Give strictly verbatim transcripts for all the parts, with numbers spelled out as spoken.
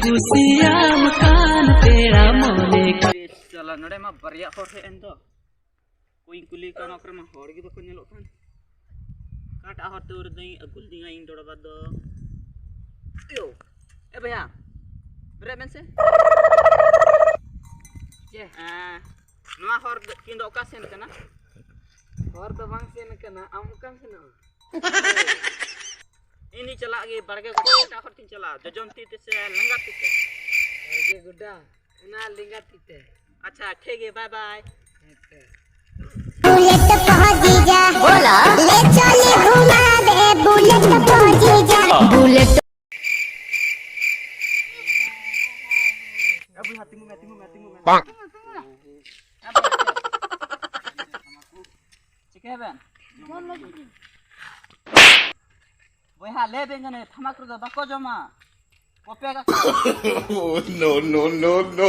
ᱠᱩᱥᱤᱭᱟᱢ ᱠᱟᱱ ᱯᱮᱲᱟ ᱢᱚᱱᱮ ᱠᱚ᱾ ᱥᱟᱞᱟ, ᱱᱚᱰᱮ ᱢᱟ ᱵᱟᱨᱭᱟ ᱦᱚᱲ ᱦᱮᱡ ᱮᱱ ᱫᱚ᱾ ᱚᱠᱚᱭᱤᱧ ᱠᱩᱞᱤ ᱠᱟᱱᱟ, ᱚᱠᱟ ᱨᱮᱢᱟ ᱦᱚᱲ ᱜᱮ ᱵᱟᱠᱚ ᱧᱮᱞᱚᱜ ᱠᱟᱱ᱾ ᱚᱠᱟᱴᱟᱜ ᱦᱚᱨ ᱛᱮ ᱩᱨ ᱫᱚᱧ ᱟᱹᱜᱩ ᱞᱮᱫᱤᱧᱟ ᱤᱧ ᱰᱚᱲᱟ ᱵᱟᱫ ᱫᱚ? ᱮᱭᱳ, ᱮ ᱵᱚᱭᱦᱟ, ᱵᱮᱨᱮᱫ ᱢᱮ ᱥᱮ᱾ ᱪᱮᱫ? ᱮᱸ, ᱱᱚᱣᱟ ᱦᱚᱨ ᱫᱚ, ᱠᱤᱱ ᱫᱚ ᱚᱠᱟ ᱥᱮᱱ ᱠᱟᱱᱟ? ᱦᱚᱨ ᱫᱚ ᱵᱟᱝ ᱥᱮᱱ ᱠᱟᱱᱟ, ᱟᱢ ᱚᱠᱟᱢ ᱥᱮᱱᱚᱜᱼᱟ? ᱤᱧ ᱪᱟᱞᱟᱜ ᱜᱮ ᱵᱟᱲᱜᱮ ᱜᱚᱰᱟ, ᱮᱴᱟᱜ ᱦᱚᱨ ᱛᱤᱧ ᱪᱟᱞᱟᱜᱼᱟ, ᱡᱚᱡᱚᱢ ᱛᱤ ᱛᱮ ᱥᱮ ᱞᱮᱸᱜᱟ ᱛᱤ ᱛᱮ? ᱵᱟᱲᱜᱮ ᱜᱚᱰᱟ, ᱚᱱᱟ ᱞᱮᱸᱜᱟ ᱛᱤ ᱛᱮ᱾ ᱟᱪᱪᱷᱟ, ᱴᱷᱤᱠ ᱜᱮ, ᱵᱟᱭ ᱵᱟᱭ᱾ ᱦᱮᱸ ᱛᱚ᱾ बुलेट पहुंची जा, बोला। ले चली घुमा दे, बुलेट पहुंची जा। बुलेट। ᱪᱤᱠᱟᱹᱭ ᱵᱮᱱ? ᱵᱚᱭᱦᱟ, ᱞᱟᱹᱭ ᱵᱮᱱ ᱠᱟᱱᱟᱹᱧ, ᱛᱷᱟᱢᱟᱠᱩᱨ ᱫᱚ ᱵᱟᱠᱚ ᱡᱚᱢᱟ᱾ ᱠᱚᱯᱮ ᱠᱟᱠᱚ᱾ No, no, no, no.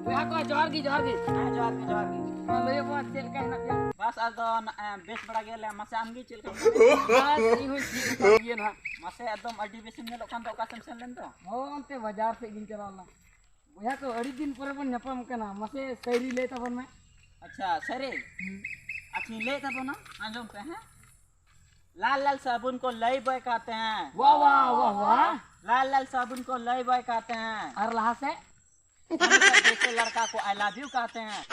ᱵᱚᱭᱦᱟ ᱠᱚ, ᱡᱚᱦᱟᱨ ᱜᱮ, ᱡᱚᱦᱟᱨ ᱜᱮ᱾ ᱦᱮᱸ, ᱡᱚᱦᱟᱨ ᱜᱮ, ᱡᱚᱦᱟᱨ ᱜᱮ᱾ ᱢᱟ ᱞᱟᱹᱭ ᱢᱮ, ᱪᱮᱫ ᱞᱮᱠᱟ ᱦᱮᱱᱟᱜ ᱯᱮᱭᱟ? ᱵᱟᱥ, ᱟᱫᱚ ᱱᱟ-, ᱮ, ᱵᱮᱥ ᱵᱟᱲᱟ ᱜᱮᱭᱟᱞᱮ᱾ ᱢᱟᱥᱮ ᱟᱢ ᱜᱮ ᱪᱮᱫ ᱞᱮᱠᱟ ᱢᱮᱱᱟᱜ ᱢᱮᱭᱟ? ᱵᱟᱥ, ᱤᱧ ᱦᱚᱸ ᱴᱷᱤᱠ ᱜᱮ ᱱᱟᱦᱟᱜ᱾ ᱢᱟᱥᱮ, ᱮᱠᱫᱚᱢ ᱟᱹᱰᱤ ᱵᱮᱥᱮᱢ ᱧᱮᱞᱚᱜ ᱠᱟᱱ ᱫᱚ, ᱚᱠᱟ ᱥᱮᱫ ᱮᱢ ᱥᱮᱱ ᱞᱮᱱ ᱫᱚ? ᱦᱚᱸ, ᱚᱱᱛᱮ ᱵᱟᱡᱟᱨ ᱥᱮᱫ ᱜᱤᱧ ᱪᱟᱞᱟᱣ ᱞᱮᱱᱟ᱾ ᱵᱚᱭᱦᱟ ᱠᱚ, ᱟᱹᱰᱤ ᱫᱤᱱ ᱯᱚᱨᱮ ᱵᱚᱱ ᱧᱟᱯᱟᱢ ᱠᱟᱱᱟ᱾ ᱢᱟᱥᱮ ᱥᱟᱭᱨᱤ ᱞᱟᱹᱭ ᱛᱟᱵᱚᱱ ᱢᱮ᱾ ᱟᱪᱪᱷᱟ, ᱥᱟᱭᱨᱤ? ᱦᱩᱸ᱾ ᱟᱪᱪᱷᱟᱧ ᱞᱟᱹᱭ ᱛᱟᱵᱚᱱᱟ, ᱟᱸᱡᱚᱢ ᱯᱮ, ᱦᱮᱸ? लाल लाल साबुन को लाइफ बॉय कहते हैं। वाह, वाह, वाह, वाह। लाल लाल साबुन को लाइफ बॉय कहते हैं। और लाहा से? जैसे लड़का को आई लव यू कहते हैं।